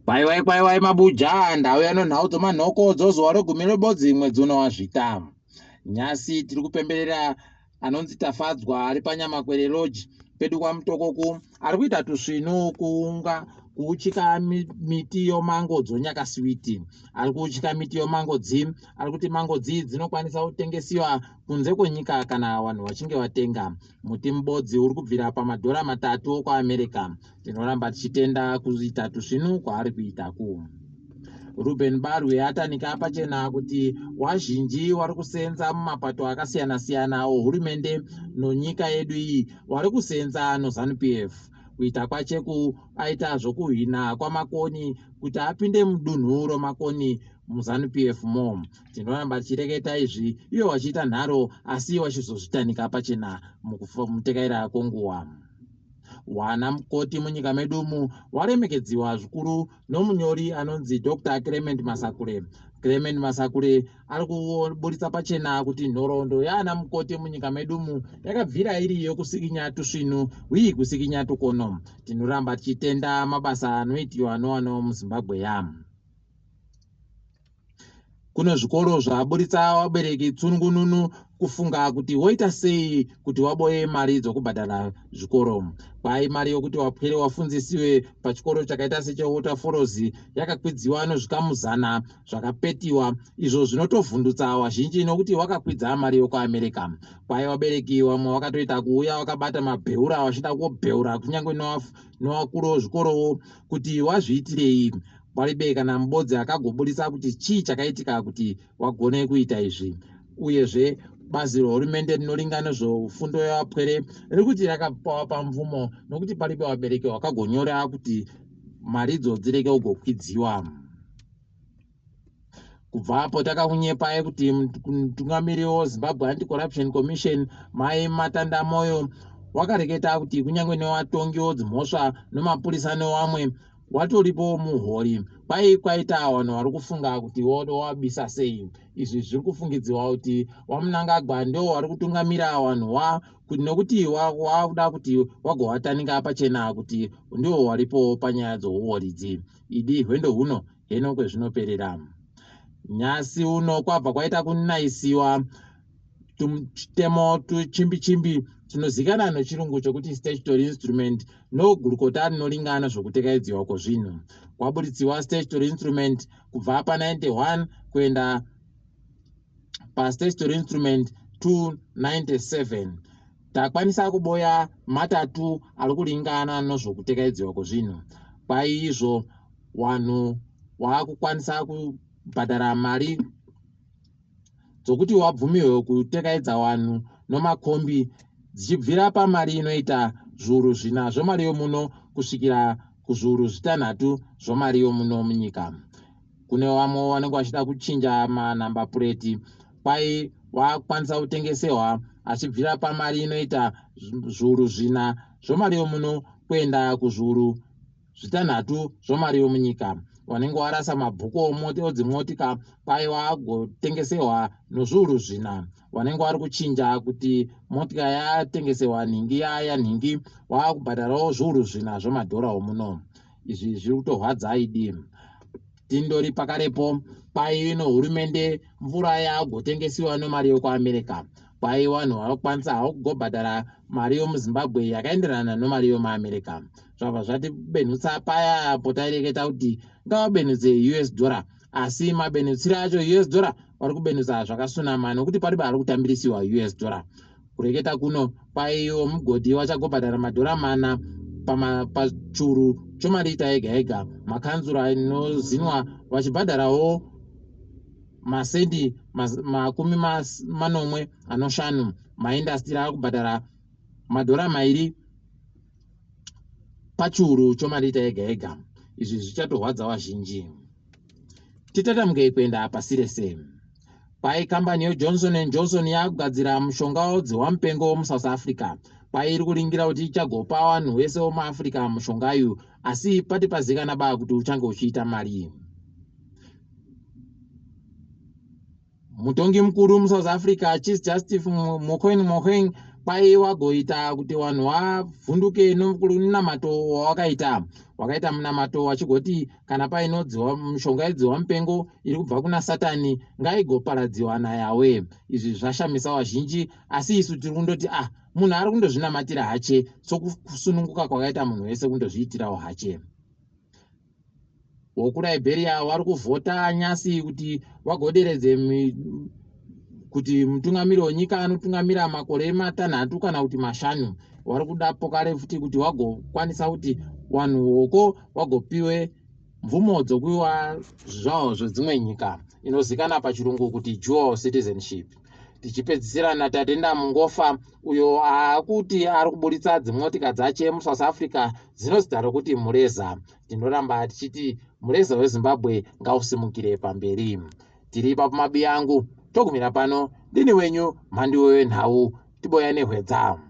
Kwaiwai kwaiwai mabuja, ndauya nenhau dzomanhoko dzozuva regumi rebodzi mwedzi uno waZvita. Nhasi tiri kupemberera anonzi Tafadzwa ari paNyamakwere Lodge pedu kwaMutokoku ari kuita tusvinu kuunga kuuchika miti yomango dzonyakasiwiti. Ari kuuchika miti yomango dzi ari kuti mango dzi dzinokwanisa kutengesiwa kunze kwenyika kana vanhu vachinge vatenga. Muti mubodzi uri kubvira pamadhora 3 okuAmerica. Tinoramba tichitenda kuita tusvinu kwaari kuita ku. Ruben Barwe atanika pachena kuti wazhinji wari kusenza mumapato akasiyana-siyana ohurumende nonyika yedu iyi wari kusenza noZanu PF. Kuita kwacheku aita zvokuhwina kwaMakoni kuti apinde mudunhu roMakoni muZanu PF mo. Tinoramba tichireketa izvi ivo vachiita nharo asi vachizozvitanika pachena mukutekaira kwenguva. Wana mukoti munyika medu umu waremekedziwa zvikuru nomunyori anonzi Dr. Clement Masakure. Clement Masakure ari kuburitsa pachena kuti nhoroondo yaana mukoti munyika medu umu yakabvira iri yokusikinya tusvinu uye kusikinya tukono. Tinoramba tichitenda mabasa anoitiwa nowano muZimbabwe yamu. Kune zvikoro zvaburitsa vabereki tsungununu kufunga kuti woita sei kuti waboye mari dzokubhadhara zvikoro. Kwai mari yokuti wapwere wafundzisiwe pachikoro chakaita secheWaterfalls yakakwidziwa nezvikamu 100 zvakapetiwa, izvo zvinotovhundutsa vazhinji nokuti wakakwidza mari yokuAmerica. Kwai vabereki vamwe vakatoita kuuya vakabata mabheura vachida kubheura kunyange nevakuru vezvikorowo kuti wazviitirei. Paribe kana mubodzi akagoburitsa kuti chii chakaitika kuti wagone kuita izvi. Uyezve bazi rehurumende rinoringa nezvefundo yevapwere riri kuti rakapawa pamvumo nokuti paribe vabereki vakagonyora kuti maridzo dzirege kugokwidziwa. Kubva apo takakunyepai kuti mutungamiri weZimbabwe Anti-Corruption Commission Mai Matanda Moyo wakareketa kuti kunyange nevatongi vedzimhosva nemapurisa nevamwe watoripo muhori, kwai kwaita vanhu vari kufunga kuti wabisa sei. Izvi zviri kufungidzirwa kuti waMnangagwa ndo vari kutungamira vanhu wa nokuti wakuda kuti wagovatanika pachena kuti ndiwo waripo panyaya dzouoridzi. Idi hwendo huno heno kwezvinoperera. Nhasi uno kwabva kwaita kunaisiwa tutemo tuchimbi chimbi tunozikanwa nechirungu chokuti statutory instrument nogurukota rinoringana zvokutekaidziwa kwozvinhu. Kwaburitsiwa statutory instrument kubva pa91 kuenda pastatutory instrument 297. Takwanisa kuboya matatu ari kuringana nezvokutekaidziwa kwozvinhu. Kwai izvo vanhu vaakukwanisa kubhadhara mari dzokuti wabvumirwe kutekaidza vanhu nomakombi dzichibvira pamari inoita zviuru 4 zvemari yomuno kusvikira kuzviuru 6 zvemari yomuno munyika. Kune vamwe vanenge vachida kuchinja manhamba pureti, kwai wakwanisa kutengeserwa achibvira pamari inoita zviuru 4 zvemari yomuno kuenda kuzviuru 6 zvemari yomunyika. Vanenge warasa mabhuku odzimotika kwai wagotengeserwa nozviuru 4. Vanenge vari kuchinja kuti motika yatengeserwa nhingi yaya nhingi waakubhadharawo zviuru 4 zvemadhora omuno. Izvi zviri kutorwadza idi. Tindori pakarepo kwai ino hurumende mvura yaagotengesiwa nemari yokuAmerica. Kwai vanhu vanokwanisa havo kugobhadhara mari yomuZimbabwe yakaenderana nemari yomuAmerica. Zvabva zvatibenhutsa paya apo taireketa kuti ngavabenhutse US dollar, asi mabenhutsiro acho US dollar vari kubenhutsa zvakasunama nokuti paribe ari kutambirisiwa US dollar. Kureketa kuno kwaiwo mugodhi wachagobhadhara madhora 4 pachuru chomarita ega ega. Makanzuro anozinwa vachibhadharawo masendi 75. Maindastiri ari kubhadhara madhora 2 pachuru chomarita ega ega. Izvi zvichatorwadza vazhinji. Titatamukei kuenda pasi rese. Kwai kambani yeJohnson and Johnson yaakugadzira mushonga wedzihwamupengo muSouth Africa. Kwai iri kuringira kuti ichagopa vanhu vese vemuAfrica mushonga uyu, asi pati pazikana ba kuti uchange uchiita mari. Mutongi mukuru muSouth Africa Chief Justice Mogoeng Mogoeng Kwai wagoita kuti wanhu wavhunduke nomunamato wawakaita. Wakaita munamato wachigoti kana painodziwa mishonga yedziwa mupengo iri kubva kuna Satani ngaigoparadziwa naYahweh. Izvi zvashamisa wazhinji asi isu tiri kundoti ah munhu ari kundozvinamatira hache sokusununguka kwakaita munhu wese kundozviitirawo hache. WokuLiberia wari kuvhota nyasi kuti wagoderedze kuti mutungamiri wenyika anotungamira makore matanhatu kana kuti mashanu. Wari kuda pokare futi kuti wagokwanisa kuti wanhu woko wagopiwe mvumo dzokuva zvizvarwa zvedzimwe nyika inozikana pachirungu kuti dual citizenship. Tichipedzisira naTatenda Mungofa uyo aakuti ari kuburitsa dzimotika dzache muSouth Africa dzinozita rokuti Mureza. Tinoramba tichiti mureza weZimbabwe ngausimukire pamberi. Tiri ipapo mabiya angu, togumira pano. Ndini wenyu mhanduwe wenhau, tiboya nehwedza.